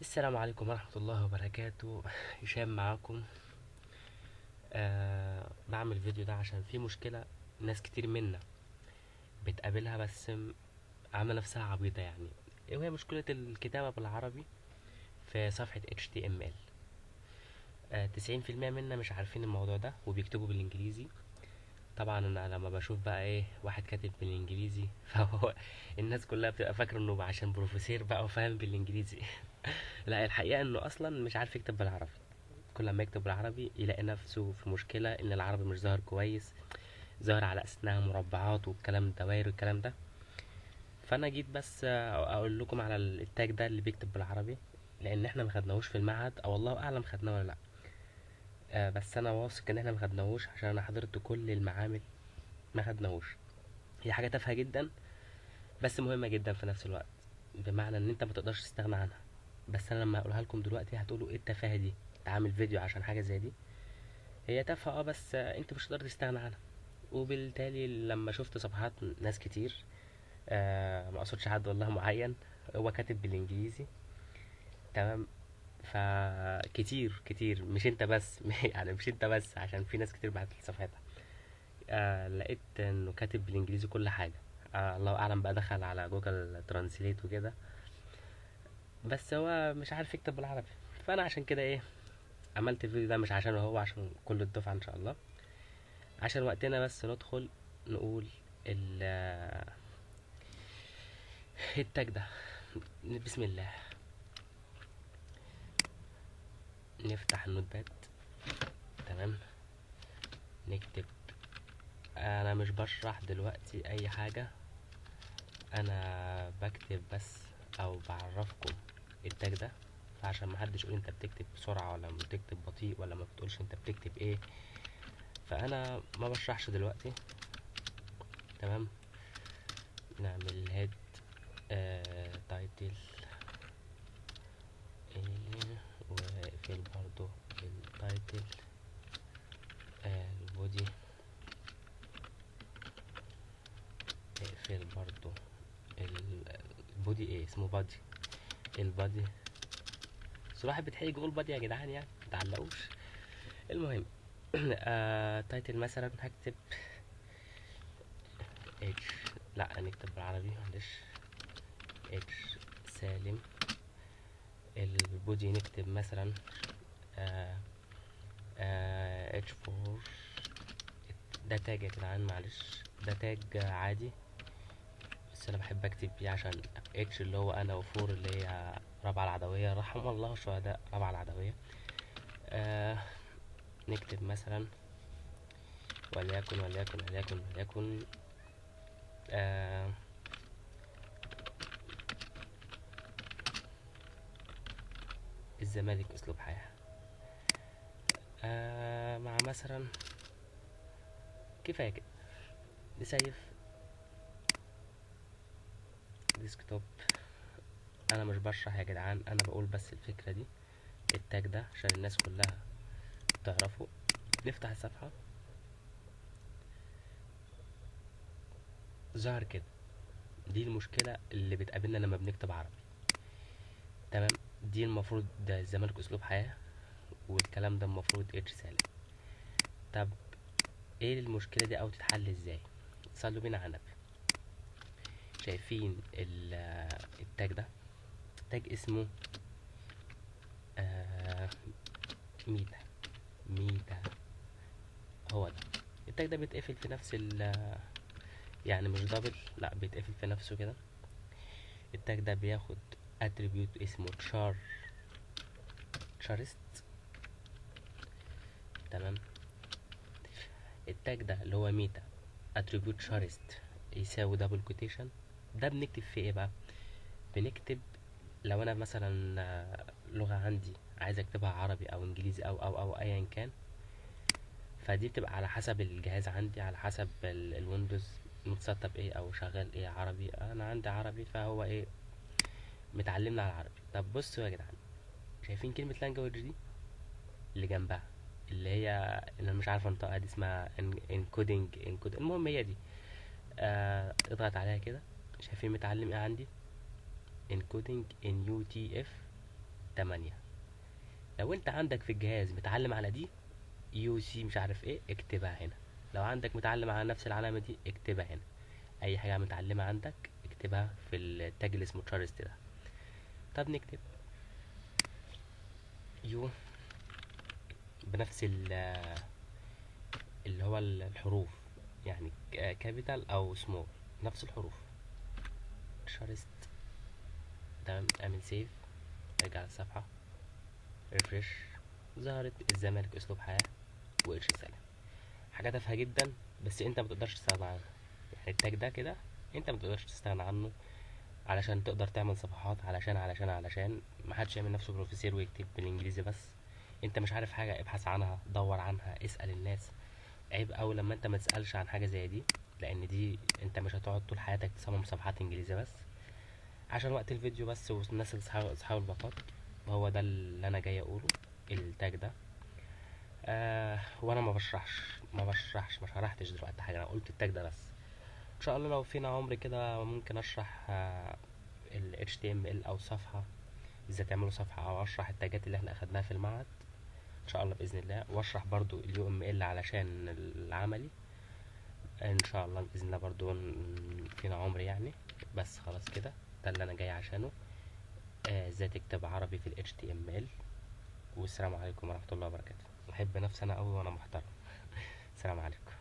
السلام عليكم ورحمة الله وبركاته. هشام معاكم. بعمل فيديو ده عشان في مشكلة ناس كتير منا بتقابلها، بس عاملة نفسها عبيطة يعني، وهي مشكلة الكتابة بالعربي في صفحة HTML. 90% منا مش عارفين الموضوع ده وبيكتبوا بالإنجليزي. طبعا انا لما بشوف بقى ايه واحد كاتب بالانجليزي فهو الناس كلها بتبقى فاكره انه عشان بروفيسير بقى وفاهم بالانجليزي. لا، الحقيقة انه اصلا مش عارف يكتب بالعربي. كل ما يكتب بالعربي يلاقي نفسه في مشكلة ان العربي مش ظاهر كويس، ظاهر على اساس انها مربعات والكلام دوائر والكلام ده. فانا جيت بس اقول لكم على ال tag ده اللي بيكتب بالعربي، لان احنا ما خدناهوش في المعهد، او الله اعلم خدناه ولا لا. بس انا واثق ان احنا ما خدناهوش عشان انا حضرت كل المعامل ما خدناهوش. هي حاجة تافهة جدا بس مهمة جدا في نفس الوقت، بمعنى ان انت ما تقدرش تستغنى عنها. بس انا لما اقولها لكم دلوقتي هتقولوا ايه التفاهة دي، انت عامل فيديو عشان حاجة زي دي؟ هي تافهة بس انت مش هتقدر تستغنى عنها. وبالتالي لما شفت صفحات ناس كتير، ما اقصدش حد والله معين، هو كاتب بالانجليزي تمام، فكتير كتير مش انت بس يعني مش انت بس، عشان في ناس كتير بعتت لي صفحتها. لقيت انه كاتب بالانجليزي كل حاجة. الله اعلم بقى دخل على Google Translate وكده، بس هو مش عارف يكتب بالعربي. فانا عشان كده عملت الفيديو ده، مش عشان هو، عشان كل الدفعة ان شاء الله، عشان وقتنا بس ندخل نقول ال tag ده. بسم الله، نفتح ال Notepad تمام، نكتب. انا مش بشرح دلوقتي اي حاجة، انا بكتب بس او بعرفكم ال tag ده، فعشان ما حدش يقول انت بتكتب بسرعة ولا بتكتب بطيء ولا ما بتقولش انت بتكتب ايه، فانا ما بشرحش دلوقتي تمام. نعمل head، title واقفل برضو ال title، ال body، اقفل برضو ال body، ايه اسمه body، ال body، بس الواحد بيتحرج يقول body يا جدعان، متعلقوش. المهم title مثلا هكتب H، لا نكتب بالعربي معلش، H سالم. ال body نكتب مثلا، H four، ده tag يا جدعان معلش، ده tag عادي بس انا بحب اكتب بيه عشان H اللي هو انا، و four اللي هي رابعة العدوية، رحم الله الشهداء رابعة العدوية. نكتب مثلا وليكن وليكن وليكن وليكن، الزمالك اسلوب حياة، مع مثلا كفاية كده. نسيف desktop. انا مش بشرح يا جدعان، انا بقول بس الفكرة دي، ال tag ده عشان الناس كلها تعرفه. نفتح الصفحة، ظهر كده. دي المشكلة اللي بتقابلنا لما بنكتب عربي تمام. دي المفروض ده الزمالك اسلوب حياة، والكلام ده المفروض H سالم. طب ايه المشكلة دي او تتحل ازاي؟ صلوا بينا على النبي. شايفين ال tag ده؟ tag اسمه، meta، meta هو ده. ال tag ده بيتقفل في نفس ال، يعني مش double، لا بيتقفل في نفسه كده. ال tag ده بياخد attribute اسمه charset تمام. ال tag ده اللي هو meta attribute charset يساوي double quotation. ده بنكتب فيه ايه بقى؟ بنكتب لو انا مثلا، لغة عندي عايز اكتبها عربي او انجليزي او او او ايا كان، فدي بتبقى على حسب الجهاز عندي، على حسب الويندوز متسطب ايه او شغال ايه. عربي، انا عندي عربي، فهو ايه متعلمنا على العربي. طب بصوا يا جدعان، شايفين كلمة language دي اللي جنبها اللي هي اللي انا مش عارف انطقها دي، اسمها encoding، المهم هي دي. اضغط عليها كده، شايفين متعلم ايه عندي؟ encoding in UTF 8. لو انت عندك في الجهاز متعلم على دي UC مش عارف ايه اكتبها هنا، لو عندك متعلم على نفس العلامة دي اكتبها هنا، اي حاجة متعلمة عندك اكتبها في ال tag اللي اسمه charset ده. طب نكتب U بنفس اللي هو الحروف، يعني capital او small نفس الحروف charset. تمام، اعمل save، ارجع للصفحة، refresh، ظهرت الزمالك اسلوب حياة وقرش سلام. حاجة تافهة جدا بس انت ما تقدرش تستغنى عنها، يعني ال tag ده كده انت ما تقدرش تستغنى عنه علشان تقدر تعمل صفحات، علشان علشان علشان ما حدش يعمل نفسه بروفيسور ويكتب بالانجليزي بس. انت مش عارف حاجة ابحث عنها، دور عنها، اسأل الناس. عيب اوي لما انت ما تسألش عن حاجة زي دي، لان دي انت مش هتقعد طول حياتك تصمم صفحات انجليزي بس. عشان وقت الفيديو بس والناس اللي اصحاب الباقات، هو ده اللي انا جاي اقوله ال tag ده. وانا ما شرحتش دلوقتي حاجة، انا قلت ال tag ده بس. ان شاء الله لو فينا عمر كده ممكن اشرح ال HTML او صفحة، ازاي تعملوا صفحة، او اشرح التاجات اللي احنا اخدناها في المعهد ان شاء الله باذن الله، واشرح برضو ال UML علشان العملي ان شاء الله باذن الله برضو فينا عمر يعني. بس خلاص كده ده اللي انا جاي عشانه، ازاي تكتب عربي في ال HTML. والسلام عليكم ورحمة الله وبركاته. بحب نفسي انا قوي وانا محترم. السلام عليكم.